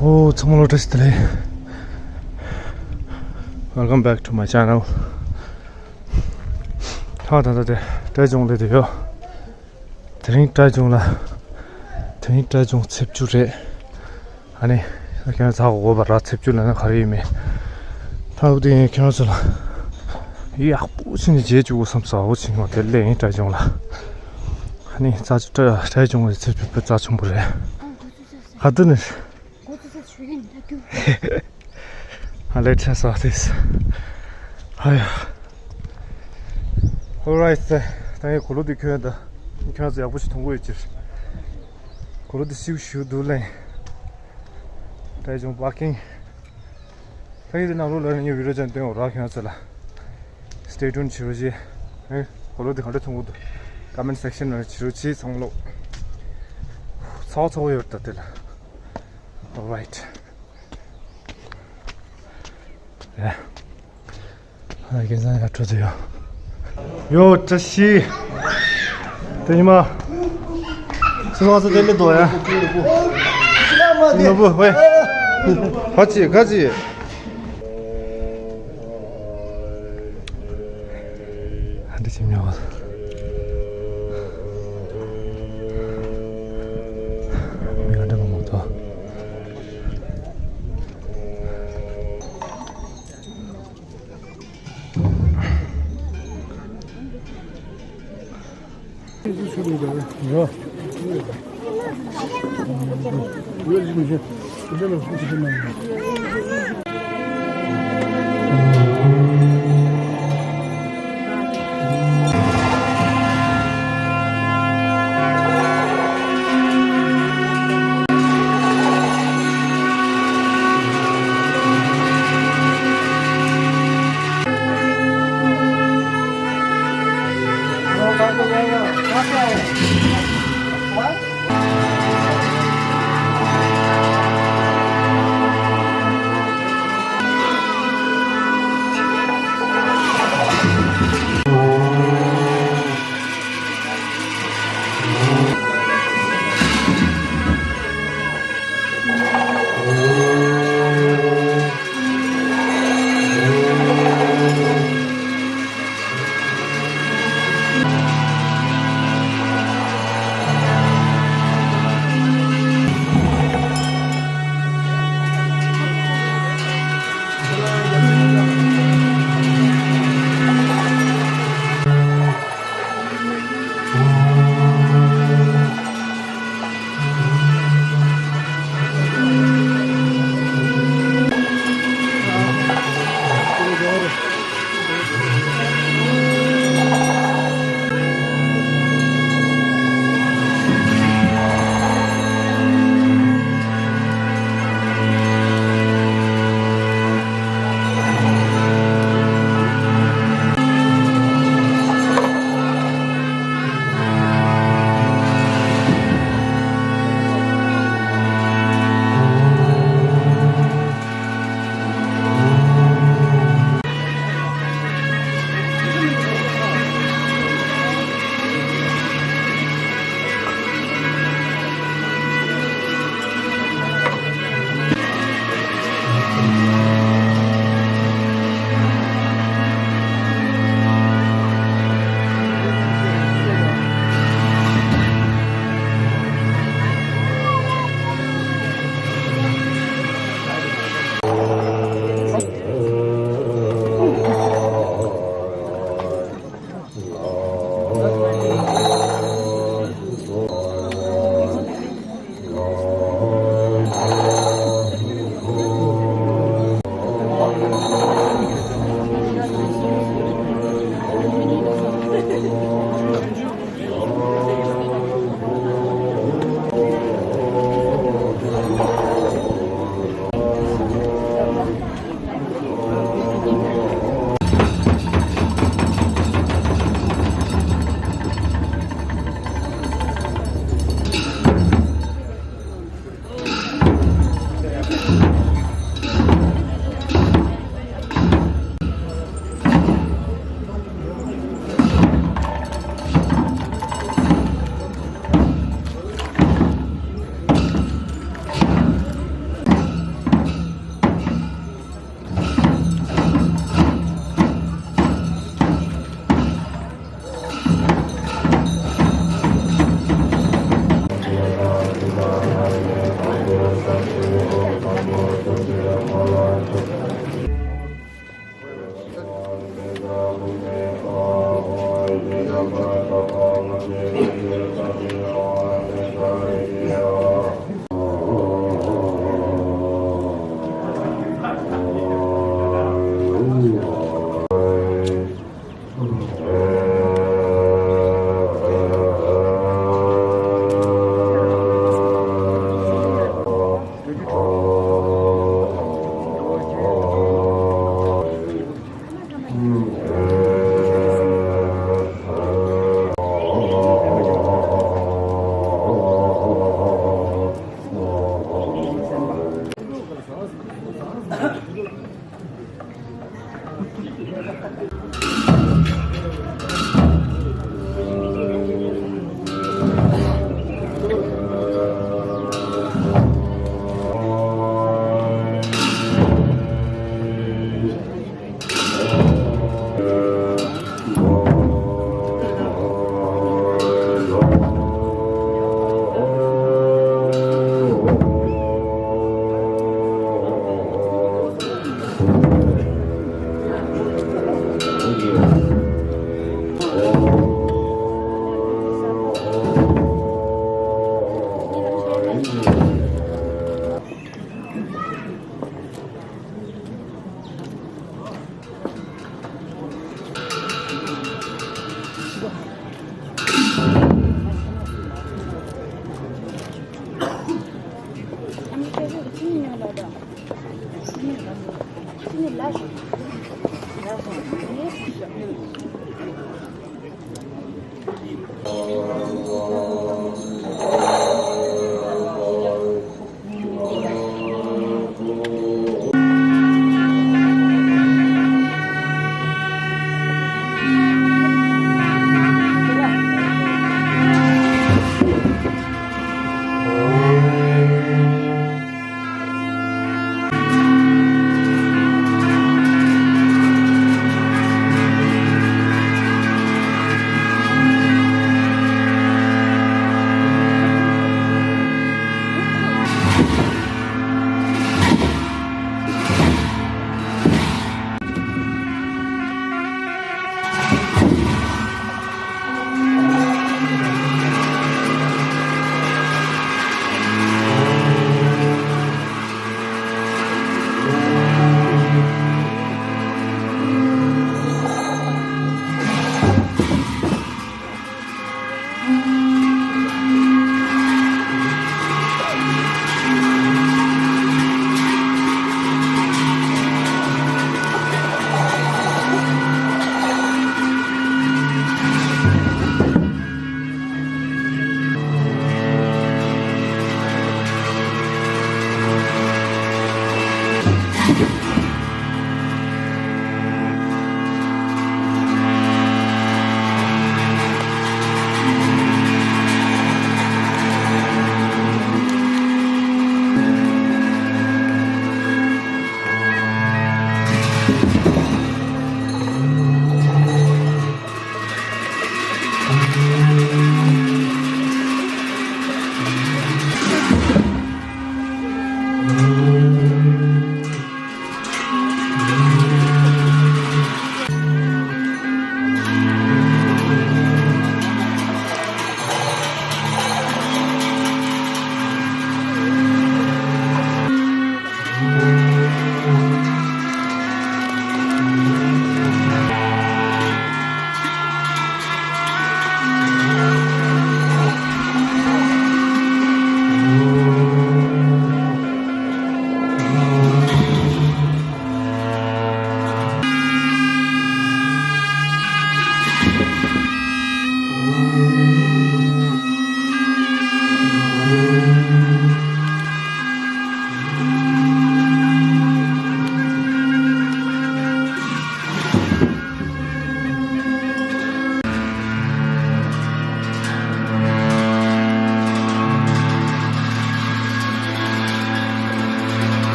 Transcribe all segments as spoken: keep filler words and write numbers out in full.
ཨོ་ཚང་མ་ལོ་བཀྲ་ཤིས་བདེ་ལེགས། Welcome back to my channel. ད་ད་ད་དེ་ཏྲའི་ཅུང་ལ་དེ་ཡོད། དེ་རིང་ཏྲའི་ཅུང་ལ། དེ་རིང་ཏྲའི་ཅུང་ཚེས་བཅུ་རེད། ཨ་ནི། ཁྱེད་རང་ཚོ་གོ་བ་ར་ཚེས་བཅུ་ལ་ན་ག་རེ་ཡིན་མིན། ད་འུ་དེ་ཡིན་ཁྱེད་རང་ཚོ་ལ། ཡག་པོ་ཕྱིན་ནས་རྗེས་བཅུག་གོ་བསམ་སོང་འུ་ཕྱིན་ནོ་དེ་ལས་ཡིན་ཏྲའི་ཅུང་ལ། ཨ་ནི་རྩ་ཆུ་ཏྲ་ཏྲའི་ཅུང་ལ་ཚེས་བཅུ་པའི་རྩ་ཆུང་པོ་རེད། ག་དུ་ནི། Let's test out this. ཧ་ཡ། Alright. ད་ངས་གོ་ལོ་འདི་གྱོན་ད། ཁྱོད་ཚོ་ཡག་པོ་ཞིག་མཐོང་གི་ཡོད་ཕྱིར། གོ་ལོ་འདི་སིའུ་ཞུ་འདུག་ལན། ད་ཡིན་ཅུང་པར་ཀིང་། ད་ངས་འདི་ནང་ལོགས་ལ་ངས་བི་ཌིའོ་ཅན་སྟོན་འོ་ར་ཁྱོད་ཚོ་ལ། Stay tuned བྱེད་རོགས་བྱེད། ཨེ། གོ་ལོ་འདི་ག་འདྲ་མཐོང་གི་འདུག Comment section ནང་བྱེད་རོགས་བྱེད་ཚང་མ་ལོག་ཚ་བ་ཚ་བ་ཡོད་ད་དེ་ལ། Alright. ཡ། ཨ་ཁེ་སང་ཡ་འཕྲོ་ཚོ་ཡོ། ཡོ་བཀྲ་ཤིས། དེ་ཉི་མ། སི་ལོ་སི་དེ་ལེ་དོ་ཡ། ནོ་བུ་ཝེ། ཧ་ཅི་ག་ཅི། ཧ་འདྲ་ཅི་མྱོང་བ། མི་ག་འདྲ་མ་མོ་ཐོ།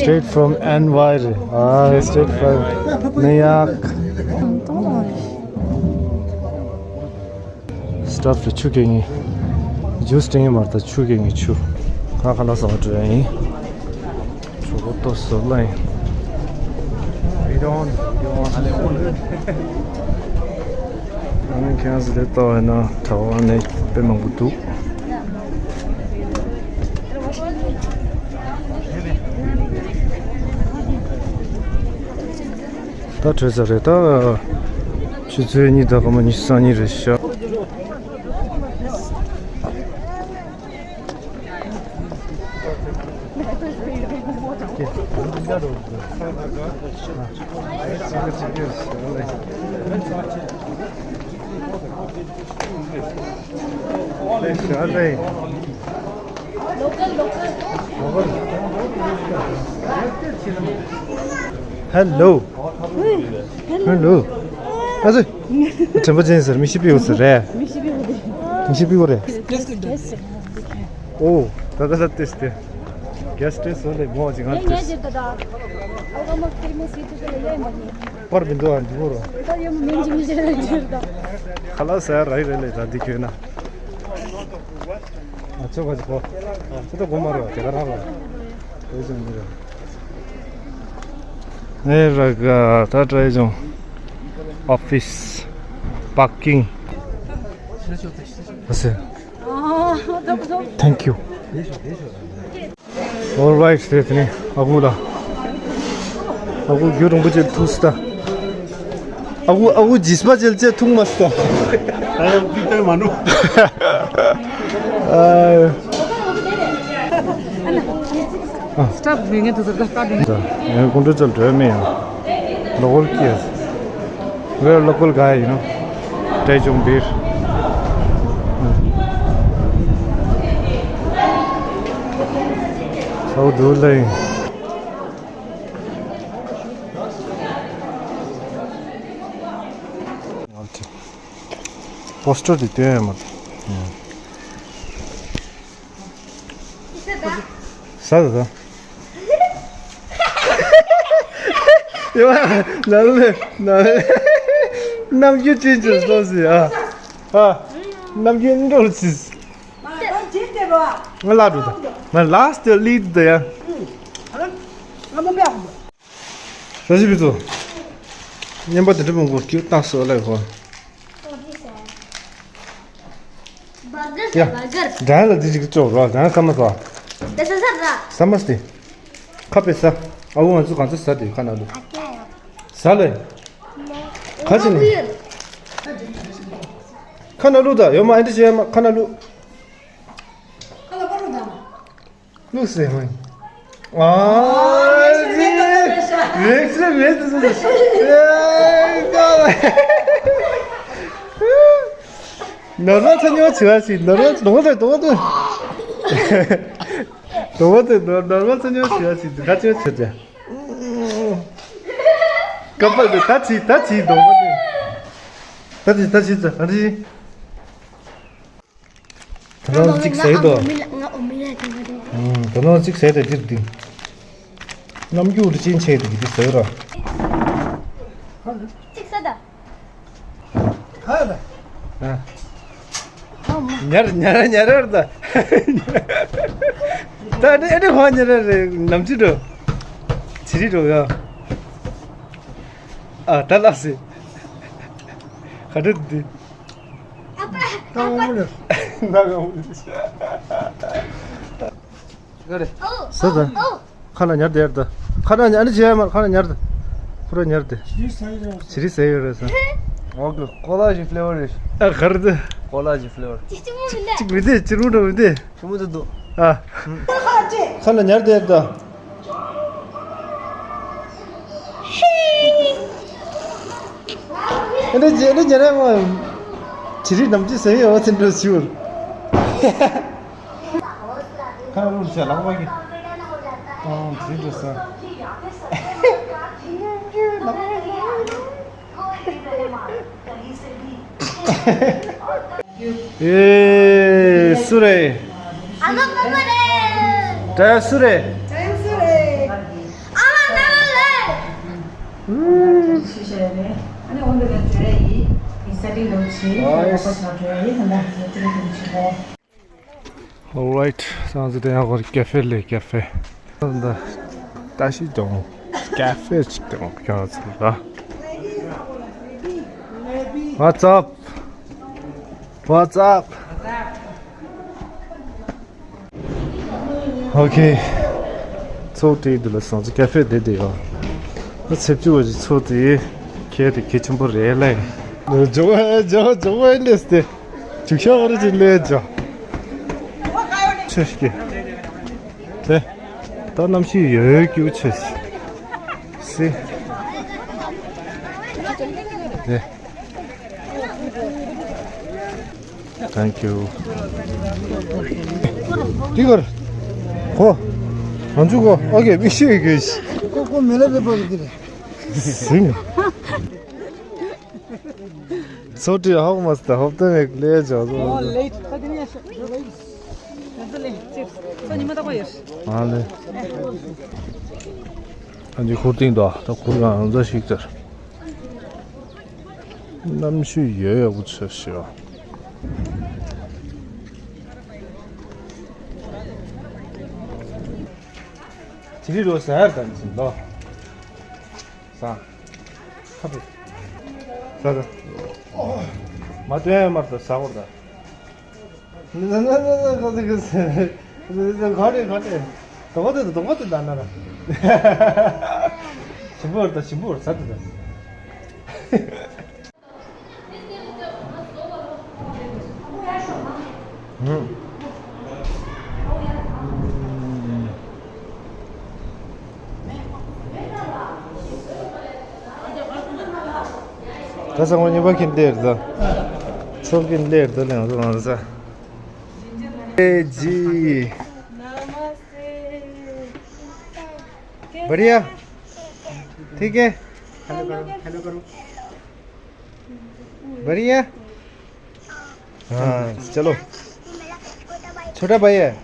Straight from N Y རེད། ཨ། Straight from New York. Staff ལ་ཆུ་སྐྱེལ་མཁན། Juice སྟེང་མར་ད་ཆུ་སྐྱེལ་མཁན་ཆུ། ང་ཁ་ལག་ཟ་བར་འགྲོ་ཡ་ཡིན། གྲོད་ཁོག་ཏོག་ཙམ་ལངས་ཡིན། ཨ་ནི་ཁྱེད་རང་ཚོ་འདིར་ལྟ་བ་ཡིན་ན་གྲྭ་པ་ནི་དཔེ་མང་པོ་འདུག་ད་གྲོལ་ཚར་རེད། ད་ཆུ་ཚོད་གཉིས་དང་སྐར་མ་ཉི་ཤུ་རྩ་གཉིས་རེད་ཤག Hello. Hello. ཨ་ཙི། དྲན་པ་ཅན་ཟེར། མི་ཤི་པི་ཡོད་ཟེར་རེད། མི་ཤི་པི་ཡོད་རེད། ཨོ། ད་ད་ད་ཏེས་ཏེ། གེ་སི་ཏེས་ཟེར་ལེ་མོ་ཅིག་ང་ཏེས། པར་མི་འདུག་ཨ་འདི་མོ་རོ། ཁ་ལག་ཟ་ཡ་རག་གི་རེད་ལེ་ད་འདི་ཁྱོད་ན། ཨ་ཚོད་ག་ཚོད་གོ། ཚོད་ད་གོ་མ་རེད་བ་དེ་ག་རང་རེད། དེ་ཚོད་མི་རེད། ཨེ་ར་ག་ད་ཀྲའི་ཅུང་ཨོ་ཕིས་པར་ཀིང་། ཨ་སེ། Thank you. All right, དེ་ནས་ཨ་ཁུ་ལ། ཨ་ཁུ་རྒྱུ་རིན་པོ་ཆེ་ཐུག་སྟ། ཨ་ཁུ་ཨ་ཁུ་རྗེས་མ་ཅལ་ཅེ་ཐུག་མ་སྟ། ད་ཡང་ཕི་ཏོན་མ་ནུ། ཨ། སྟབས་མི་ངན་དུ་ཟེར་ད་ཀ་ཏིང་། ད་ཡང་ཀུན་ཏུ་ཅལ་འགྲོ་མི་ཡང་ལོ་ཀལ་ཀི་ཡ། We're local guy, you know. Taejeon beer. How do you like? Poster དེ་སྟོན་ཡ་མ་རེད། ཟ་ཟ་ཟ། ཡོ། ན་ལེ་ན་ལེ། ནམ་རྒྱུན་ཅི་ཅི་སོ་སི་ཨ། ཨ། ནམ་རྒྱུན་འགྲོ་ཅི། ང་ལ་འགྲོ་ད། ང་ལ་སྟེ་ལི་ད་ཡ། ས་ཞི་བི་ཚོ། བརྙན་པ་དེ་འདྲ་མང་པོ་ཁྱེར་བཏང་སོ་ལ་ཡོད་ཁོ། ཡ། འགྲན་ལ་འདི་ཅིག་ཅོག་རོ་འགྲན་ཁ་མ་ཟ། དེ་ས་ས་ར། ས་མ་སྟེ། ཁ་པེ་ས། ཨ་བོ་ང་ཚོ་གང་ཚོད་ཟ་དེ་ཁ་ན་ལུ། ཟ་ལེ། ཁ་ཅི་ནི། ཁ་ན་ལུ་ད་ཡོད་མ་ཨེ་འདྲ་བྱེད་ཡ་མ་ཁ་ན་ལུ། ལུག་སེ་ཧོན། ཨ། རེད་རེད་རེད། ནོར་མ་ཚ་ཉོ་བྱེད་པ་ཞིག་ནོར་མ་ནོར་མ་ནོར་མ་ནོར་མ་ནོར་མ་ཚ་ཉོ་བྱེད་པ་ཞིག་ག་ཅོ་བྱེད་ཅེ། ཀ་པལ་དེ་ད་ཅི་ད་ཅི་ནོར་མ་ནི། ད་ཅི་ད་ཅི་ད་ཅི། ད་ནང་གཅིག་ཟས་དོ། ང་འོ་མི་ལ་དེ་མ་དེ། ད་ནང་གཅིག་ཟས་དེ་འདིར་འདི། རྣམ་འགྱུར་ཅན་ཆེ་དེ་འདི་ཟས་ར། གཅིག་ཟས་ད། ཨ། ཉར་ཉར་ཉར་ར་ད། ད་ནི་ཨེ་ནི་ཧོ་ཉར་ར་རེ་ནམ་ཅི་འགྲོ། ཅི་རི་འགྲོ་ཡ། ཨ་ད་ལགས་སེ། ག་འདྲ་འདི། ད་འོང་ལེ། ད་འོང་ལེ། ཟ་ད། ཁ་ན་ཉར་དེ་ཡར་ད། ཁ་ན་ཉར་ནི་བྱས་མ་ཁ་ན་ཉར་ད། ཁོ་ར་ཉར་དེ། ཅི་རི་ཟ་ཡི་རེད་ཟ། ཨོ་ཀེ། ཀོ་ལ་ཞིག་ཕི་ལེ་བར་རེད། ཨ་གར་དེ། ཀོ་ལ་ཞིག་ཕི་ལེ་བར། ཅིག་མི་དེ་ཅི་རུ་འགྲོ་མི་དེ། ཆི་མོ་དེ་འདུག་ཨ། ཁ་ན་ཉར་དེ་ཡར་ད། ཨ་འདྲ་ཅི་ཨ་འདྲ་ཉར་ཡ་མ། ཅི་རི་ནམ་ཅི་ཟ་ཡི་ཨོ་ཚེ་འགྲོ་ཞུ། ཁ་ལུར་བྱས་ལག་པ་གི། ཨང་དེ་འདྲ་ས། ཨེ་སུ་རེད། ཨ་མ་པ་པ་རེད། ད་སུ་རེད། ཨ་མ་པ་པ་རེད། ཨུ། ཨ་ནི་འོན་ཏེ་ལ་བྱོས་ཡིན། ཨི་སེ་ཊིང་ལོ་ཆི། ཨོ་ཡེ་སི། ད་ལྟ་བྱོས་ཡིན། ད་ལྟ་བྱོས་ཡིན། All right, སང་ཟི་དེ་ཡང་ཁོར་ཀེ་ཧྥེ་ལས་ཀེ་ཧྥེ། ད་ལྟ་ཞིག་དང་ཀེ་ཧྥེ་ཅིག་དང་ཁྱོད་ཚོ་ལ། What's up? What's up? Okay. ཚོགས་དེའི་འདི་ལ་སོང་ཙང་ཀེ་ཧྥེ་བསྡད་བསྡད་ཡོད། ཚེབ་ཅུ་བ་ཞིག་ཚོགས་དེ་ཁྱེད་དེ་གལ་ཆེན་པོ་རེད་ལེ། ཇོ་ཇོ་ཇོ་ལེས་ཏེ། ཅུག་ཤ་བ་རེ་ཅིག་ལེ་ཇོ། ཆེ་ཤི་ཀེ། དེ། ད་གནམ་གཤིས་ཡོད་ཡོད་སྐྱིད་པོ་ཆེ་སི། དེ། Thank you. ཏི་གར། ཁོ། ང་ཚོ་ཁོ། ཨོ་ཀེ། མིག་ཤེས་གི། ཁོ་ཁོ་མེ་ལ་རེ་པ་གི་རེད། སིང་། ཚོ་ཏི་ཧོག་མ་སྟ་ཧོབ་ཏན་ཡེག་ལེ་ཇོ་ཟོ། ཨོ་ལེ། ཁ་དེ་ནས་ཡ་ཤ། ལེ། ཚོ་ཉི་མ་ད་གོ་ཡོད། ཨ་ལེ། ཨ་ནི་ཁུར་ཏིང་དོ། ད་ཁུར་གང་ཟ་ཞིག་ཅར། གནམ་གཤིས་ཡོད་ཡག་པོ་ཆགས་ཤག་ཅི་རི་རོ་ཟ་ཡར་དང་ཅི་ལོ། ཟ། ཁ་པི། ཟ་ཟ། མ་སྟོན་ཡ་མར་ད་ཟ་བོར་ད། ན་ན་ན་ན་ཁ་ཟ་ཁ་ཟ། ག་རེ་ག་རེ། དོག་པ་དེ་དོག་པ་དེ་ད་ན་ན། ཞིམ་པོ་བོར་ད་ཞིམ་པོ་བོར་ཟ་དེ་ད། ད་ས་ངོ་ཉི་པ་ཁྱིམ་སྡེར་ད། ཚོགས་ཀྱི་སྡེར་ད་ལེང་རུང་ར་ས། ཨེ་ཇི། बढ़िया। ठीक है। बढ़िया। हाँ, चलो। छोटा भाई है।